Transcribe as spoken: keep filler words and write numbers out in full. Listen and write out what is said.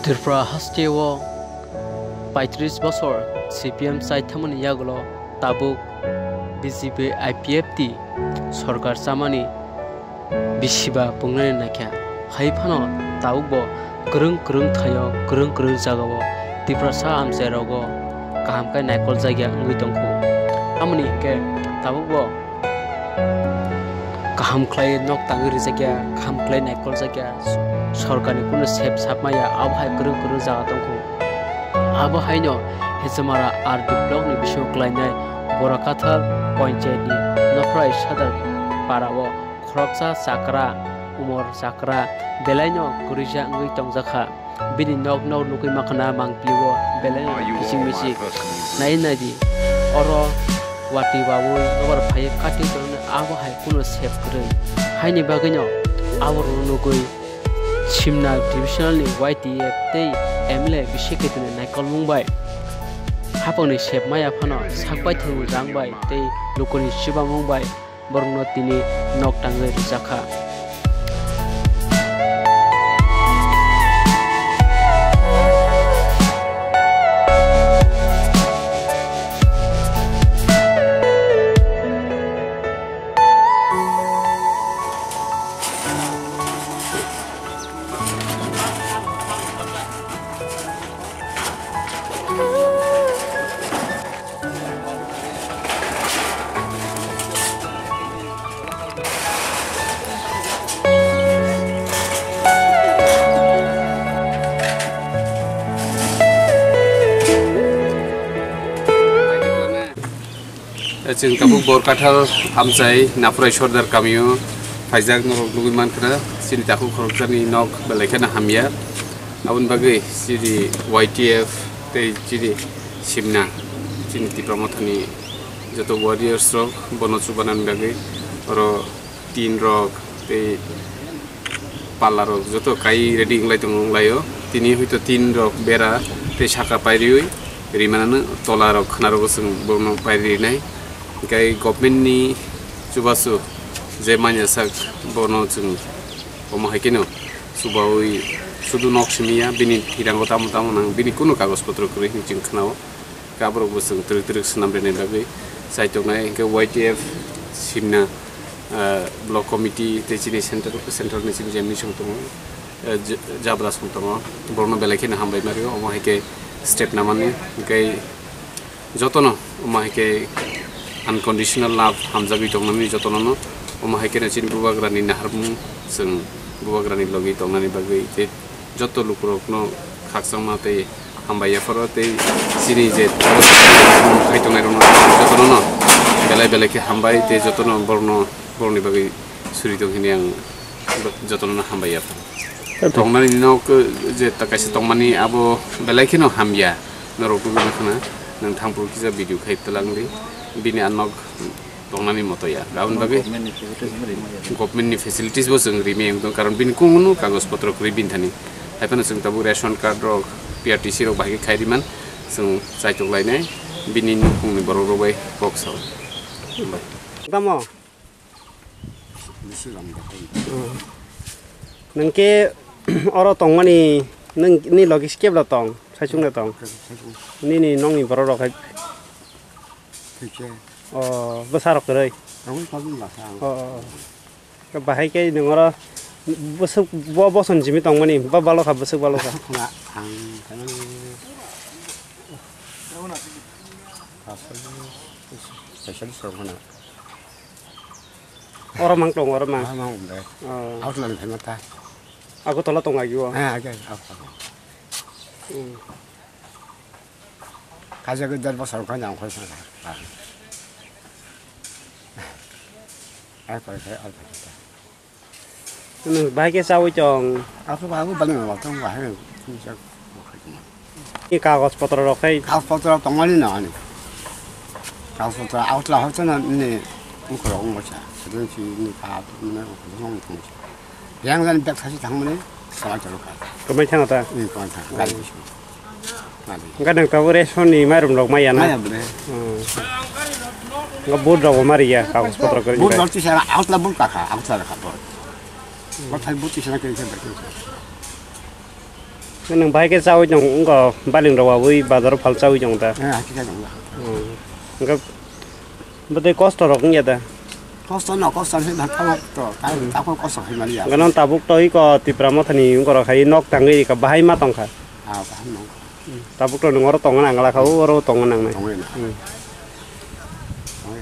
Tripura hasteo paitris bosor C P M chai thangmani yagulo tabuk B J P I P F T sorkar chamani bisiba pungnani naikha. Hai phano tabukbo kwrwng kwrwng thaio, kwrwng kwrwng jagao Tiprasa amchairogo kaham khe naikoljakya wngwi tongkhu. Tamoni hinkhe tabukbo kaham khlai nok tangwi rijakya, kaham khlai naikoljakya, sorkarni kunu sep sapmaya, abo hai kwrwng kwrwng jaga tongkhu. Abo haino Hechamara R D block ni bisingo klainai Borakathal panchayat ni Nokrai Sadar para o khoroksa chakra, umor chakra belaino kwrwija wngwi tongjakha. Bini nok nok nugwi makhna mangpili o belaino kiching miching nai nai di. Oro watwi wawi nokbar phaiwi kati tongno abo hai kunu sep kwrwi. Haini bagwino aborokno nugwi Simna divisional ni Y T F tei M L A bisi ketini naikolmung bai hapangni sep maya phano sak baithangni rang bai tei lukuni chubamung bai borokno tini nok tangwi rwjakha. Chwng tabuk Borkathal amchai Naphurai Sordar kamio phaijak norok nugwi mankha chini takhuk khorokjani nok belai kheno hamya. Aboni bagwi chini Y T F tei chini Simna chini Tipra Mothani joto warriors rok bono chubanani bagwi oro tin rok tei palla rok joto kai ready wnglai tongo wnglaio. Tini hoito tin rok bera tei saka pairiwi rimanano tola rok khna rogo chwng bono pairi rinai. Hinkhe government ni chubachu je manya sak bono chwng omo hai kheno chubawi sudu nok simi ya bini thirango tamo tamo nang bini kunu kagoj potro kwrwi hinwi chwng khnao. Khe aborok bo chwng twrwk twrwk swnam rwna bagwi chai tongnai. Hinkhe Y T F Simna, ah, block committee tei chini central, central ni chini je mission tongo, eh, j-, jabra song tongo, borokno belai kheno hambai ma rio, omo hai khe step namani. Hinkhe jotono omo hai khe unconditional love hamjagwi tongnani jotono no, omo hai kheno chini bubagrani naharmung chwng bubagrani logi tongnani bagwi tei joto lukurokno khakchangma tei hambai yapharo tei chini je khai tongnai rokno jotono no belai belai khe hambai tei jotono borokno borokni bagwi suri tong hini ang jotono no hambai yapharo. Tongnani nok je ta kaisa tongmani abo belai kheno hamya norok tubui khna nang thangphuru kisa video khai twlang di bini anok tongnani moto ya. Aboni bagwi Government ni facilities no rimaya. Government ni facilities bo chwng rimaya wngtong, karon bini kunu kagoj potro kwrwi bini thani. Haiphano chwng tabuk ration card rok, P R T C rok bahai khe khai riman chwng chaitok lainai bini nukhungni borok rok bai kok sao. Hambai. Tamo? Bisi lam da. Hmm. Nwng khe oro tongmani nwng ni logi skep da tong, saichung da tong. Saichung. Nini nokni borok rok hai. Thikhe. O, bwsarok kwrwi? Tongwi tongwi bwsa ang. O, o, o. Bahai khe nwng oro bwswk bo bosong simi tongmani, ba balokha bwswk balokha. Bwswk na ang khe. Kaisa bwswk rok hwnna. Oro mang tongo, oro mang. Ah, mang umle. O. Out lang thai mata. Agartala tong agi o? Eh, agi, out lang. Hmm. Kaisa ke der bosor wngkha nang khoi sana. Ai khoi khoi al khoi ta. Nwng bahai khe chawi tong? Aku ba aku bani ma tong ba hai. Ni kagoj potro rok khai. Kagoj potro tongmani na ani. Kagoj potro out la hocha na ni ukro ong cha. Sedang si ni ka na ukro ong cha. Yang dan bek thasi thangmani. Sama chalo ka. Kamai thang ta? Ni kamai thang. Gari bisu. Gadang tabuk ration ni mairum rok maya na? Maya bwle. Hmm. Nga board rok bo mari ya, kagoj potro kwrwi. Board rok tisa, outla board kakha, outla rakha board. Bothai board tisa na kwrwi khe bai. Nwng bahai khe chawi tong wngkha, baling rok wabwi bazar o phal chawi tong ta. Eh, hakhe khe tong da. Hmm. Hwnkhe bwtwi kosto rok wngya da? Kosto no, kosto se bhakha to, ta, hmm, ta ko kosto khai mali ya. Gano tabuk to iko Tipra Motha ni wngkha rok hai nok tangwi rikha, bahai ma tongkha. Ah, bahai no. Hmm. Tabuk to nwng oro tongna nangla kha, oro tongna nangnai. Tongwi na. Hmm. Tongwi.